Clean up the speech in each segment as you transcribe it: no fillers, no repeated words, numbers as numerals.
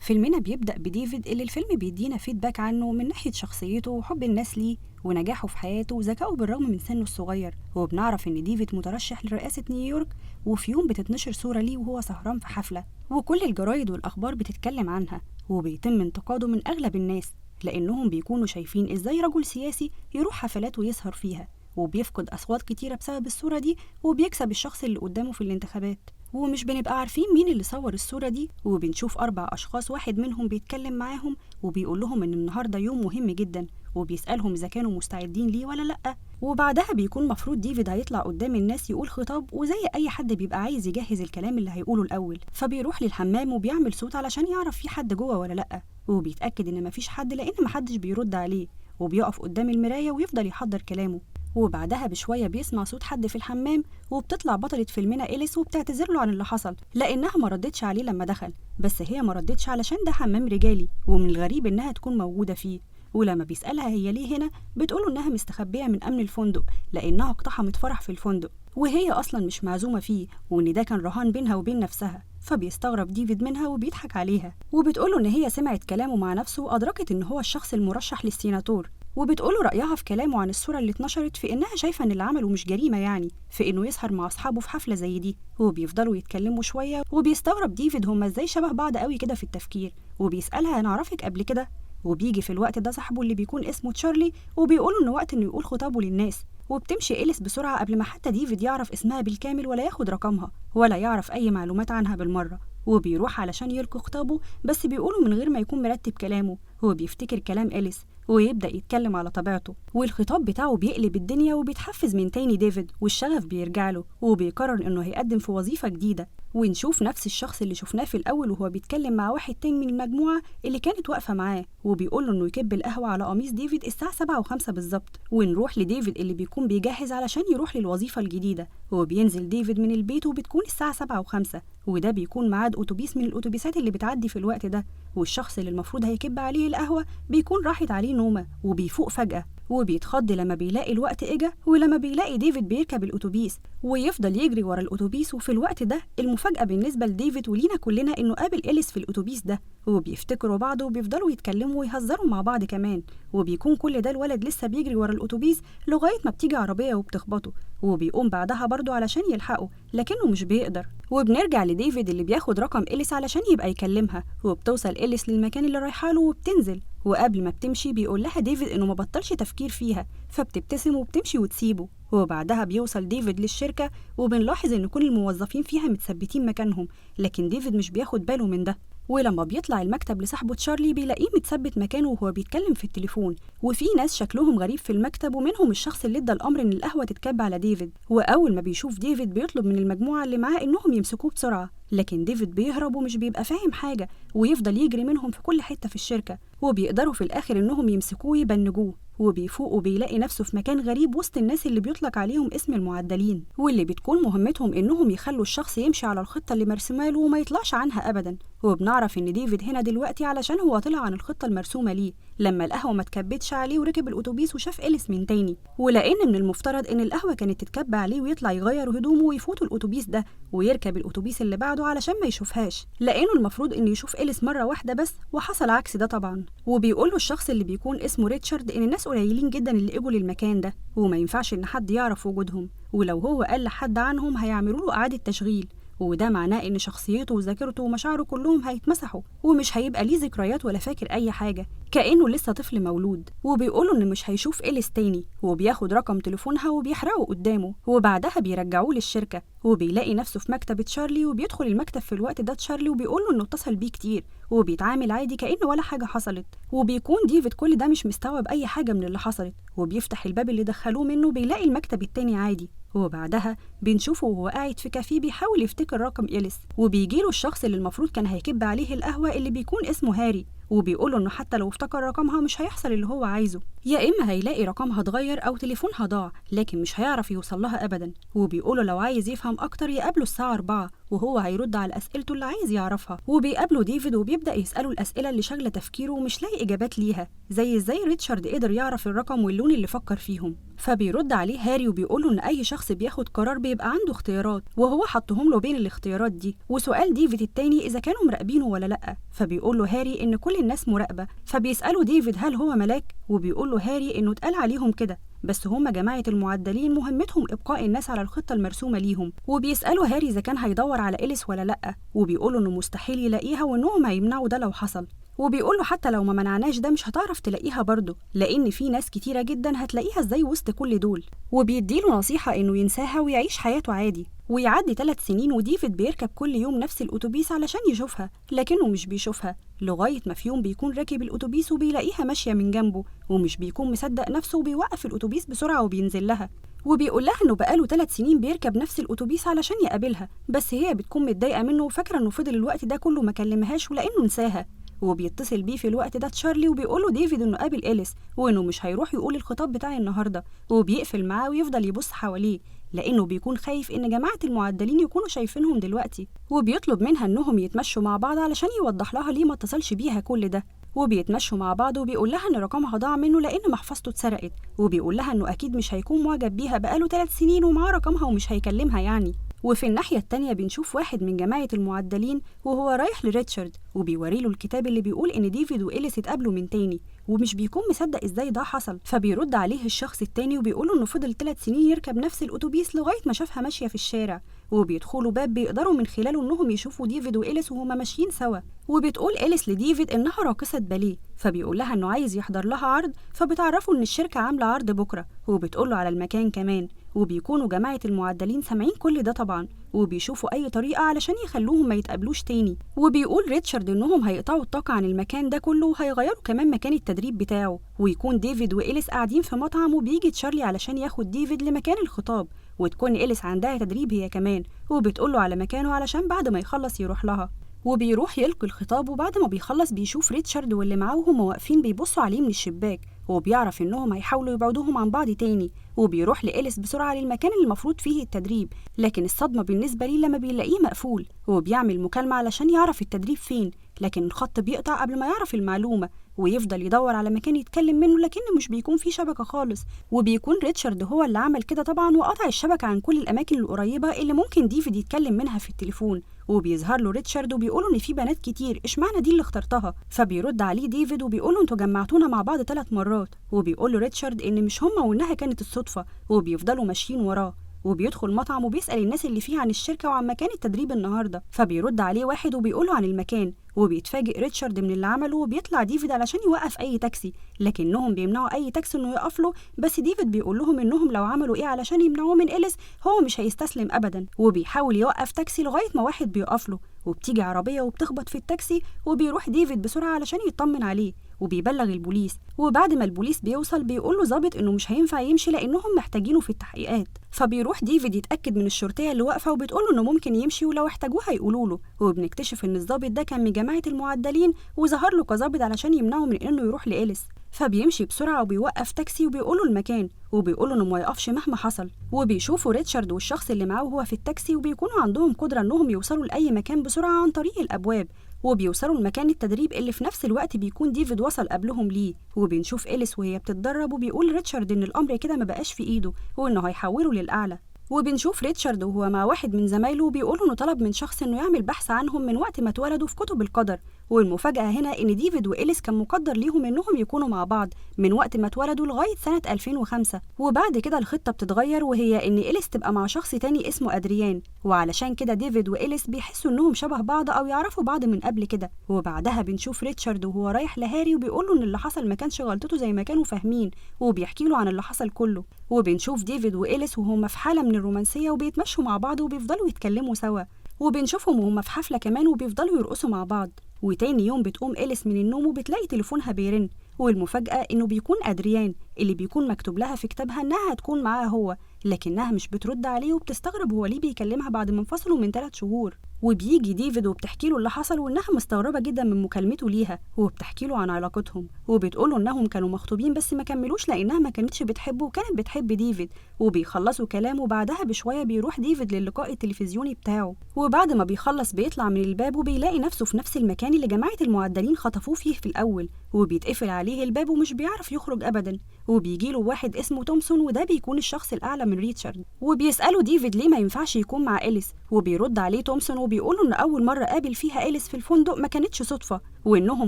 فيلمنا بيبدأ بديفيد اللي الفيلم بيدينا feedback عنه من ناحية شخصيته وحب الناس ليه ونجاحه في حياته وذكائه بالرغم من سنة الصغير. وبنعرف إن ديفيد مترشح لرئاسة نيويورك، وفي يوم بتتنشر صورة ليه وهو سهران في حفلة وكل الجرايد والأخبار بتتكلم عنها، وبيتم انتقاده من أغلب الناس لأنهم بيكونوا شايفين إزاي رجل سياسي يروح حفلات ويسهر فيها، وبيفقد أصوات كتيرة بسبب الصورة دي وبيكسب الشخص اللي قدامه في الانتخابات. ومش بنبقى عارفين مين اللي صور الصورة دي، وبنشوف 4 أشخاص واحد منهم بيتكلم معاهم وبيقول لهم إن النهاردة يوم مهم جدا، وبيسألهم إذا كانوا مستعدين ليه ولا لأ. وبعدها بيكون مفروض ديفيد هيطلع قدام الناس يقول خطاب، وزي أي حد بيبقى عايز يجهز الكلام اللي هيقوله الأول، فبيروح للحمام وبيعمل صوت علشان يعرف في حد جوه ولا لأ، وبيتأكد إن مفيش حد لأن محدش بيرد عليه، وبيقف قدام المراية ويفضل يحضر كلامه. وبعدها بشوية بيسمع صوت حد في الحمام، وبتطلع بطلة فيلمنا إليس وبتعتذر له عن اللي حصل لأنها ما ردتش عليه لما دخل، بس هي ما ردتش علشان ده حمام رجالي ومن الغريب إنها تكون موجودة فيه. ولما بيسألها هي ليه هنا بتقوله إنها مستخبية من أمن الفندق لأنها اقتحمت فرح في الفندق وهي أصلا مش معزومة فيه، وإن ده كان رهان بينها وبين نفسها. فبيستغرب ديفيد منها وبيضحك عليها، وبتقوله إن هي سمعت كلامه مع نفسه وأدركت إن هو الشخص المرشح للسيناتور، وبتقوله رأيها في كلامه عن الصورة اللي اتنشرت في إنها شايفة إن اللي عمله مش جريمة، يعني في إنه يسهر مع أصحابه في حفلة زي دي. وبيفضلوا يتكلموا شوية، وبيستغرب ديفيد هما إزاي شبه بعض قوي كده في التفكير، وبيسألها أنا أعرفك قبل كده. وبيجي في الوقت ده صاحبه اللي بيكون اسمه تشارلي وبيقوله إنه وقت إنه يقول خطابه للناس، وبتمشي إليس بسرعة قبل ما حتى ديفيد يعرف اسمها بالكامل ولا ياخد رقمها ولا يعرف أي معلومات عنها بالمرة. وبيروح علشان يلقي خطابه، بس بيقوله من غير ما يكون مرتب كلامه، هو بيفتكر كلام إليس ويبدأ يتكلم على طبيعته، والخطاب بتاعه بيقلب الدنيا وبيتحفز من تاني ديفيد والشغف بيرجع له، وبيقرر إنه هيقدم في وظيفة جديدة. ونشوف نفس الشخص اللي شفناه في الأول وهو بيتكلم مع واحد تاني من المجموعة اللي كانت واقفة معاه، وبيقول له إنه يكب القهوة على قميص ديفيد الساعة 7:05 بالظبط. ونروح لديفيد اللي بيكون بيجهز علشان يروح للوظيفة الجديدة، وبينزل ديفيد من البيت وبتكون الساعة 7:05، وده بيكون ميعاد أتوبيس من الأتوبيسات اللي بتعدي في الوقت ده، والشخص اللي المفروض هيكب عليه القهوة بيكون راحت عليه نومة وبيفوق فجأة، وبيتخض لما بيلاقي الوقت إجا ولما بيلاقي ديفيد بيركب الأتوبيس ويفضل يجري ورا الأتوبيس. وفي الوقت ده المفاجأة بالنسبة لديفيد ولينا كلنا إنه قابل إليس في الأتوبيس ده، وبيفتكروا بعض وبيفضلوا يتكلموا ويهزروا مع بعض كمان، وبيكون كل ده الولد لسه بيجري ورا الأتوبيس لغاية ما بتيجي عربية وبتخبطه، وبيقوم بعدها برضه علشان يلحقه لكنه مش بيقدر. وبنرجع لديفيد اللي بياخد رقم إليس علشان يبقى يكلمها، وبتوصل إليس للمكان اللي رايحة له وبتنزل، وقبل ما بتمشي بيقول لها ديفيد إنه ما بطلش تفكير فيها، فبتبتسم وبتمشي وتسيبه. وبعدها بيوصل ديفيد للشركة، وبنلاحظ إن كل الموظفين فيها متثبتين مكانهم، لكن ديفيد مش بياخد باله من ده. ولما بيطلع المكتب لصاحبه تشارلي بيلاقيه متثبت مكانه وهو بيتكلم في التليفون، وفي ناس شكلهم غريب في المكتب ومنهم الشخص اللي ادى الامر ان القهوة تتكب على ديفيد. واول ما بيشوف ديفيد بيطلب من المجموعة اللي معاه انهم يمسكوه بسرعة، لكن ديفيد بيهرب ومش بيبقى فاهم حاجة ويفضل يجري منهم في كل حتة في الشركة، وبيقدروا في الاخر انهم يمسكوه ويبنجوه. وبيفوق وبيلاقي نفسه في مكان غريب وسط الناس اللي بيطلق عليهم اسم المعدلين، واللي بتكون مهمتهم انهم يخلوا الشخص يمشي على الخطة اللي مرسومه له وما يطلعش عنها ابدا. وبنعرف ان ديفيد هنا دلوقتي علشان هو طلع عن الخطة المرسومه ليه لما القهوة ما اتكبتش عليه وركب الاتوبيس وشاف إليس من تاني، ولان من المفترض ان القهوة كانت تتكب عليه ويطلع يغير هدومه ويفوت الاتوبيس ده ويركب الاتوبيس اللي بعده علشان ما يشوفهاش، لانه المفروض انه يشوف إليس مرة واحدة بس، وحصل عكس ده طبعا. وبيقول له الشخص اللي بيكون اسمه ريتشارد ان الناس قليلين جدا اللي اجوا للمكان ده وما ينفعش ان حد يعرف وجودهم، ولو هو قال لحد عنهم هيعملوا له اعاده تشغيل، وده معناه ان شخصيته وذاكرته ومشاعره كلهم هيتمسحوا ومش هيبقى ليه ذكريات ولا فاكر اي حاجة، كانه لسه طفل مولود. وبيقولوا ان مش هيشوف إليس تاني، وبياخد رقم تليفونها وبيحرقه قدامه، وبعدها بيرجعوه للشركة وبيلاقي نفسه في مكتب تشارلي. وبيدخل المكتب في الوقت ده تشارلي وبيقوله انه اتصل بيه كتير، وبيتعامل عادي كأنه ولا حاجة حصلت. وبيكون ديفيد كل ده مش مستوعب اي حاجة من اللي حصلت، وبيفتح الباب اللي دخلوه منه بيلاقي المكتب التاني عادي. وبعدها بنشوفه وهو قاعد في كافيه بيحاول يفتكر رقم إليس، وبيجيله الشخص اللي المفروض كان هيكب عليه القهوة اللي بيكون اسمه هاري، وبيقوله انه حتى لو افتكر رقمها مش هيحصل اللي هو عايزه، يا اما هيلاقي رقمها اتغير او تليفونها ضاع، لكن مش هيعرف يوصل لها ابدا. وبيقوله لو عايز يفهم اكتر يقابله الساعة 4 وهو هيرد على اسئلته اللي عايز يعرفها. وبيقابله ديفيد وبيبدا يساله الاسئلة اللي شاغله تفكيره ومش لاقي اجابات ليها، زي ازاي ريتشارد قدر يعرف الرقم واللون اللي فكر فيهم. فبيرد عليه هاري وبيقوله ان اي شخص بياخد قرار بيبقى عنده اختيارات، وهو حطهم له بين الاختيارات دي. وسؤال ديفيد التاني اذا كانوا مراقبينه ولا لا، فبيقول له هاري إن كل الناس مراقبة. فبيسأله ديفيد هل هو ملاك، وبيقول له هاري إنه اتقال عليهم كده، بس هما جماعة المعدلين مهمتهم إبقاء الناس على الخطة المرسومة ليهم. وبيسألوا هاري إذا كان هيدور على إليس ولا لأ، وبيقولوا إنه مستحيل يلاقيها وإنهم هيمنعوا ده لو حصل. وبيقول له حتى لو ما منعناش ده مش هتعرف تلاقيها برضه، لأن في ناس كتيرة جدا هتلاقيها ازاي وسط كل دول. وبيديله نصيحة إنه ينساها ويعيش حياته عادي. ويعدي 3 سنين وديفيد بيركب كل يوم نفس الأتوبيس علشان يشوفها، لكنه مش بيشوفها، لغاية ما في يوم بيكون راكب الأتوبيس وبيلاقيها ماشية من جنبه، ومش بيكون مصدق نفسه وبيوقف الأتوبيس بسرعة وبينزل لها. وبيقول لها إنه بقاله 3 سنين بيركب نفس الأتوبيس علشان يقابلها، بس هي بتكون متضايقة منه وفاكرة إنه فضل الوقت ده كله ما كلمهاش ولأنه نساها. وبيتصل بيه في الوقت ده تشارلي وبيقوله ديفيد إنه قابل إليس وإنه مش هيروح يقول الخطاب بتاع النهارده، وبيقفل معاه ويفضل يبص حواليه لأنه بيكون خايف إن جماعة المعدلين يكونوا شايفينهم دلوقتي. وبيطلب منها إنهم يتمشوا مع بعض علشان يوضح لها ليه ما اتصلش بيها كل ده. وبيتمشوا مع بعض وبيقول لها إن رقمها ضاع منه لأن محفظته اتسرقت، وبيقول لها إنه أكيد مش هيكون معجب بيها بقاله 3 سنين ومعاه رقمها ومش هيكلمها يعني. وفي الناحية التانية بنشوف واحد من جماعة المعدلين وهو رايح لريتشارد وبيوريله الكتاب اللي بيقول إن ديفيد وإليس اتقابلوا من تاني، ومش بيكون مصدق إزاي ده حصل. فبيرد عليه الشخص التاني وبيقوله إنه فضل 3 سنين يركب نفس الأتوبيس لغاية ما شافها ماشية في الشارع، وبيدخلوا باب بيقدروا من خلاله إنهم يشوفوا ديفيد وإليس وهما ماشيين سوا. وبتقول إليس لديفيد إنها راقصة باليه، فبيقول لها إنه عايز يحضر لها عرض، فبتعرفوا إن الشركة عاملة عرض بكرة، وبتقول له على المكان كمان. وبيكونوا جماعة المعدلين سامعين كل ده طبعا، وبيشوفوا أي طريقة علشان يخلوهم ما يتقابلوش تاني. وبيقول ريتشارد إنهم هيقطعوا الطاقة عن المكان ده كله وهيغيروا كمان مكان التدريب بتاعه. ويكون ديفيد وإليس قاعدين في مطعم، وبيجي تشارلي علشان ياخد ديفيد لمكان الخطاب، وتكون إليس عندها تدريب هي كمان، وبتقوله على مكانه علشان بعد ما يخلص يروح لها. وبيروح يلقي الخطاب، وبعد ما بيخلص بيشوف ريتشارد واللي معاه وهم واقفين بيبصوا عليه من الشباك، وبيعرف إنهم هيحاولوا يبعدوهم عن بعض تاني. وبيروح لإليس بسرعة للمكان اللي المفروض فيه التدريب، لكن الصدمة بالنسبة ليه لما بيلاقيه مقفول، وبيعمل مكالمة علشان يعرف التدريب فين، لكن الخط بيقطع قبل ما يعرف المعلومة، ويفضل يدور على مكان يتكلم منه لكن مش بيكون فيه شبكة خالص. وبيكون ريتشارد هو اللي عمل كده طبعا، وقطع الشبكة عن كل الأماكن القريبة اللي ممكن ديفيد يتكلم منها في التليفون. وبيظهر له ريتشارد وبيقوله إن في بنات كتير، اشمعنى دي اللي اخترتها؟ فبيرد عليه ديفيد وبيقوله انتوا جمعتونا مع بعض 3 مرات، وبيقول له ريتشارد إن مش هما وإنها كانت الصدفة، وبيفضلوا ماشيين وراه. وبيدخل مطعم وبيسأل الناس اللي فيه عن الشركة وعن مكان التدريب النهاردة، فبيرد عليه واحد وبيقوله عن المكان. وبيتفاجئ ريتشارد من اللي عمله، وبيطلع ديفيد علشان يوقف أي تاكسي، لكنهم بيمنعوا أي تاكسي إنه يقف له، بس ديفيد بيقول لهم إنهم لو عملوا إيه علشان يمنعوه من إليس هو مش هيستسلم أبدا. وبيحاول يوقف تاكسي لغاية ما واحد بيقف له، وبتيجي عربية وبتخبط في التاكسي، وبيروح ديفيد بسرعة علشان يطمن عليه، وبيبلغ البوليس. وبعد ما البوليس بيوصل بيقول له ظابط انه مش هينفع يمشي لانهم محتاجينه في التحقيقات. فبيروح ديفيد يتاكد من الشرطيه اللي واقفه وبتقول له انه ممكن يمشي ولو احتاجوه هيقولوا له. وبنكتشف ان الظابط ده كان من جماعه المعدلين وظهر له كظابط علشان يمنعه من انه يروح لإليس. فبيمشي بسرعه وبيوقف تاكسي وبيقوله المكان، وبيقوله انه ما يقفش مهما حصل. وبيشوفوا ريتشارد والشخص اللي معاه وهو في التاكسي، وبيكونوا عندهم قدره انهم يوصلوا لاي مكان بسرعه عن طريق الابواب، وبيوصلوا لمكان التدريب اللي في نفس الوقت بيكون ديفيد وصل قبلهم ليه. وبنشوف إليس وهي بتتدرب، وبيقول ريتشارد إن الأمر كده ما بقاش في إيده وإنه هيحوله للأعلى. وبنشوف ريتشارد وهو مع واحد من زمايله وبيقولوا إنه طلب من شخص إنه يعمل بحث عنهم من وقت ما اتولدوا في كتب القدر. والمفاجأة هنا إن ديفيد وإليس كان مقدر ليهم إنهم يكونوا مع بعض من وقت ما اتولدوا لغاية سنة 2005. وبعد كده الخطة بتتغير، وهي إن إليس تبقى مع شخص تاني اسمه أدريان، وعلشان كده ديفيد وإليس بيحسوا إنهم شبه بعض أو يعرفوا بعض من قبل كده. وبعدها بنشوف ريتشارد وهو رايح لهاري وبيقوله إن اللي حصل ما كانش غلطته زي ما كانوا فاهمين، وبيحكي له عن اللي حصل كله. وبنشوف ديفيد وإليس وهما في حالة من الرومانسية وبيتمشوا مع بعض وبيفضلوا يتكلموا سوا، وبنشوفهم وهما في حفلة كمان وبيفضلوا يرقصوا مع بعض. وتاني يوم بتقوم إليس من النوم وبتلاقي تليفونها بيرن، والمفاجأة إنه بيكون أدريان اللي بيكون مكتوب لها في كتابها إنها هتكون معاها هو، لكنها مش بترد عليه وبتستغرب هو ليه بيكلمها بعد ما انفصلوا من 3 شهور. وبيجي ديفيد وبتحكي له اللي حصل وإنها مستغربة جدا من مكالمته ليها، وبتحكي له عن علاقتهم وبتقوله إنهم كانوا مخطوبين بس ما كملوش لأنها ما كانتش بتحبه وكانت بتحب ديفيد. وبيخلصوا كلام، وبعدها بشوية بيروح ديفيد للقاء التلفزيوني بتاعه، وبعد ما بيخلص بيطلع من الباب وبيلاقي نفسه في نفس المكان اللي جماعة المعدلين خطفوه فيه في الأول، وبيتقفل عليه الباب ومش بيعرف يخرج أبدا. وبيجيله واحد اسمه تومسون، وده بيكون الشخص الأعلى من ريتشارد، وبيسأله ديفيد ليه ما ينفعش يكون مع إليس، وبيرد عليه تومسون وبيقوله إن أول مرة قابل فيها إليس في الفندق ما كانتش صدفة، وإنهم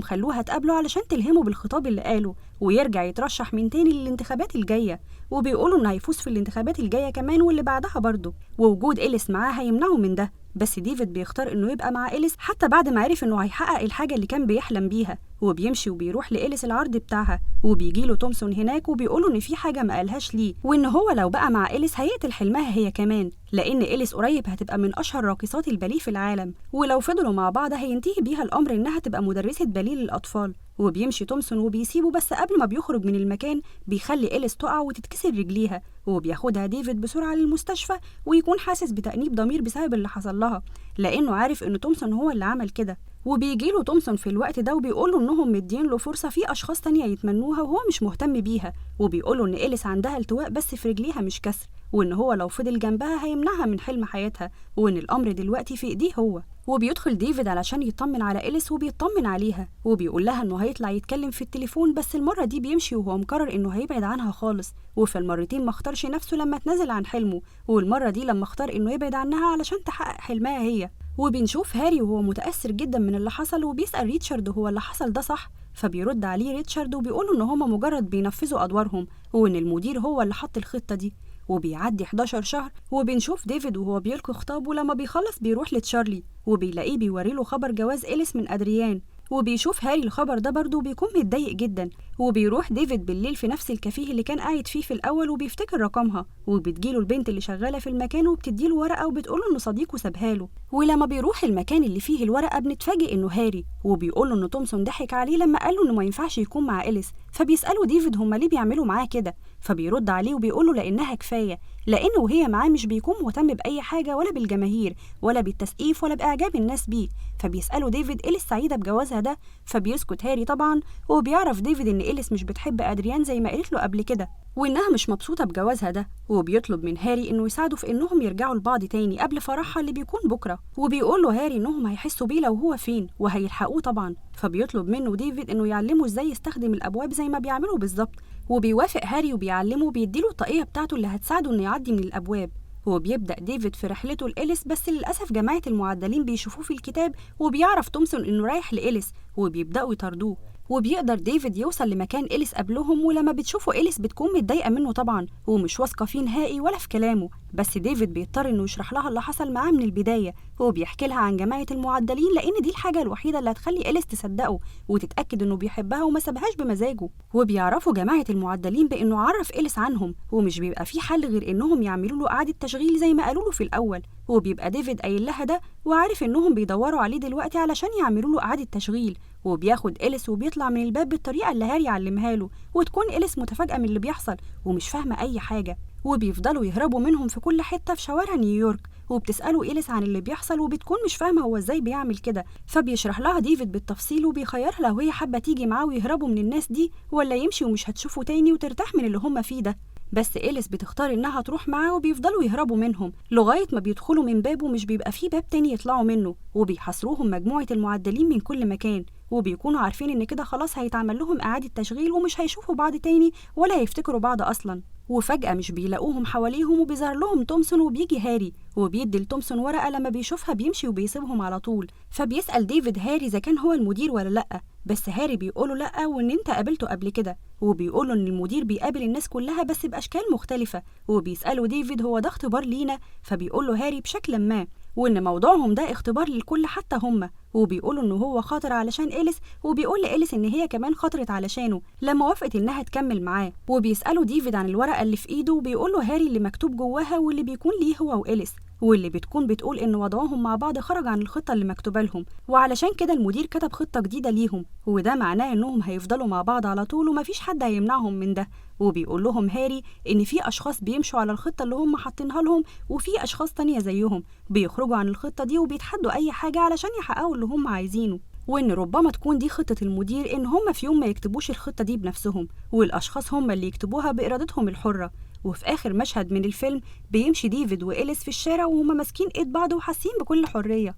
خلوها تقابله علشان تلهمه بالخطاب اللي قاله ويرجع يترشح من تاني للانتخابات الجاية، وبيقولوا إنه هيفوز في الانتخابات الجاية كمان واللي بعدها برضه، ووجود إليس معاه هيمنعه من ده. بس ديفيد بيختار إنه يبقى مع إليس حتى بعد ما عرف إنه هيحقق الحاجة اللي كان بيحلم بيها، وبيمشي وبيروح لإليس العرض بتاعها، وبيجيله تومسون هناك وبيقوله إن في حاجة ما قالهاش ليه، وإن هو لو بقى مع إليس هيقتل حلمها هي كمان، لأن إليس قريب هتبقى من أشهر راقصات الباليه في العالم، ولو فضلوا مع بعض هينتهي بيها الأمر إنها تبقى مدرسة باليه للأطفال. وبيمشي تومسون وبيسيبه، بس قبل ما بيخرج من المكان بيخلي إليس تقع وتتكسر رجليها، وبياخدها ديفيد بسرعة للمستشفى ويكون حاسس بتأنيب ضمير بسبب اللي حصل لها، لأنه عارف إن تومسون هو اللي عمل كده. وبيجيله تومسون في الوقت ده وبيقوله إنهم مدين له فرصة في أشخاص تانية يتمنوها وهو مش مهتم بيها، وبيقوله إن إليس عندها التواء بس في رجليها مش كسر، وإن هو لو فضل جنبها هيمنعها من حلم حياتها، وإن الأمر دلوقتي في إيديه هو. وبيدخل ديفيد علشان يطمن على إليس وبيطمن عليها، وبيقول لها إنه هيطلع يتكلم في التليفون، بس المرة دي بيمشي وهو مقرر إنه هيبعد عنها خالص، وفي المرتين ما اختارش نفسه لما اتنازل عن حلمه، والمرة دي لما اختار إنه يبعد عنها علشان تحقق حلمها هي. وبنشوف هاري وهو متأثر جدا من اللي حصل، وبيسأل ريتشارد هو اللي حصل ده صح؟ فبيرد عليه ريتشارد وبيقوله إن هما مجرد بينفذوا أدوارهم، وإن المدير هو اللي حط الخطة دي. وبيعدي 11 شهر وبنشوف ديفيد وهو بيلقي خطابه، لما بيخلص بيروح لتشارلي وبيلاقيه بيوريله خبر جواز إليس من أدريان، وبيشوف هاري الخبر ده برضه وبيكون متضايق جدا. وبيروح ديفيد بالليل في نفس الكافيه اللي كان قاعد فيه في الأول وبيفتكر رقمها، وبتجيله البنت اللي شغالة في المكان وبتديله ورقة وبتقوله إنه صديقه سابها له. ولما بيروح المكان اللي فيه الورقة بنتفاجئ إنه هاري، وبيقوله إن تومسون ضحك عليه لما قاله إنه ما ينفعش يكون مع إليس. فبيسأله ديفيد هما ليه بيعملوا معاه كده، فبيرد عليه وبيقوله لأنها كفاية، لأنه وهي معاه مش بيكون مهتم بأي حاجة ولا بالجماهير ولا بالتسقيف ولا بإعجاب الناس بيه. فبيسأله ديفيد إليس سعيدة بجوازها ده، فبيسكت هاري طبعا، وبيعرف ديفيد إن إليس مش بتحب أدريان زي ما قالت له قبل كده، وإنها مش مبسوطة بجوازها ده، وبيطلب من هاري إنه يساعده في إنهم يرجعوا لبعض تاني قبل فرحها اللي بيكون بكرة. وبيقول له هاري إنهم هيحسوا بيه لو هو فين وهيلحقوه طبعا، فبيطلب منه ديفيد إنه يعلمه إزاي يستخدم الأبواب زي ما بيعملوا بالظبط، وبيوافق هاري وبيعلمه وبيديله الطاقية بتاعته اللي هتساعده إنه يعدي من الأبواب. وبيبدأ ديفيد في رحلته لإليس، بس للأسف جماعة المعدلين بيشوفوه في الكتاب وبيعرف تومسون إنه رايح لإليس وبيبدأوا يطاردوه. وبيقدر ديفيد يوصل لمكان إليس قبلهم، ولما بتشوفه إليس بتكون متضايقة منه طبعا ومش واثقة فيه نهائي ولا في كلامه، بس ديفيد بيضطر إنه يشرح لها اللي حصل معاه من البداية، وبيحكي لها عن جماعة المعدلين لأن دي الحاجة الوحيدة اللي هتخلي إليس تصدقه وتتأكد إنه بيحبها وما سابهاش بمزاجه. وبيعرفوا جماعة المعدلين بإنه عرف إليس عنهم، ومش بيبقى في حل غير إنهم يعملوا له إعادة تشغيل زي ما قالوا له في الأول. وبيبقى ديفيد قايل لها ده وعارف إنهم بيدوروا عليه دلوقتي علشان يعملوا له إعادة تشغيل. وبياخد إليس وبيطلع من الباب بالطريقة اللي هاري علمها له، وتكون إليس متفاجئة من اللي بيحصل ومش فاهمة أي حاجة. وبيفضلوا يهربوا منهم في كل حتة في شوارع نيويورك، وبتسأله إليس عن اللي بيحصل وبتكون مش فاهمة هو إزاي بيعمل كده، فبيشرح لها ديفيد بالتفصيل وبيخيرها لو هي حابة تيجي معاه ويهربوا من الناس دي ولا يمشي ومش هتشوفه تاني وترتاح من اللي هما فيه ده. بس إليس بتختار إنها تروح معاه وبيفضلوا يهربوا منهم لغاية ما بيدخلوا من باب ومش بيبقى فيه باب تاني يطلعوا منه، وبيحاصروهم مجموعة المعدلين من كل مكان، وبيكونوا عارفين إن كده خلاص هيتعمل لهم إعادة تشغيل ومش هيشوفوا بعض تاني ولا هيفتكروا بعض أصلا. وفجأة مش بيلاقوهم حواليهم وبيظهر لهم تومسون وبيجي هاري وبيدي لتومسون ورقة، لما بيشوفها بيمشي وبيسيبهم على طول. فبيسأل ديفيد هاري إذا كان هو المدير ولا لأ، بس هاري بيقوله لأ وإن أنت قابلته قبل كده، وبيقوله إن المدير بيقابل الناس كلها بس بأشكال مختلفة. وبيسأله ديفيد هو ده اختبار لينا، فبيقوله هاري بشكل ما، وإن موضوعهم ده اختبار للكل حتى هم. وبيقولوا إنه هو خاطر علشان إليس، وبيقول لإليس إن هي كمان خاطرت علشانه لما وافقت إنها تكمل معاه. وبيسأله ديفيد عن الورقة اللي في إيده، وبيقوله هاري اللي مكتوب جواها واللي بيكون ليه هو وإليس، واللي بتكون بتقول إن وضعهم مع بعض خرج عن الخطة اللي مكتوبة لهم، وعلشان كده المدير كتب خطة جديدة ليهم، وده معناه إنهم هيفضلوا مع بعض على طول ومفيش حد هيمنعهم من ده. وبيقول لهم هاري إن في أشخاص بيمشوا على الخطة اللي هم حاطينها لهم، وفي أشخاص تانية زيهم بيخرجوا عن الخطة دي وبيتحدوا أي حاجة علشان يحققوا اللي هم عايزينه، وإن ربما تكون دي خطة المدير إن هم في يوم ما يكتبوش الخطة دي بنفسهم، والأشخاص هم اللي يكتبوها بإرادتهم الحرة. وفي آخر مشهد من الفيلم بيمشي ديفيد وإليس في الشارع وهما ماسكين إيد بعض وحاسين بكل حرية.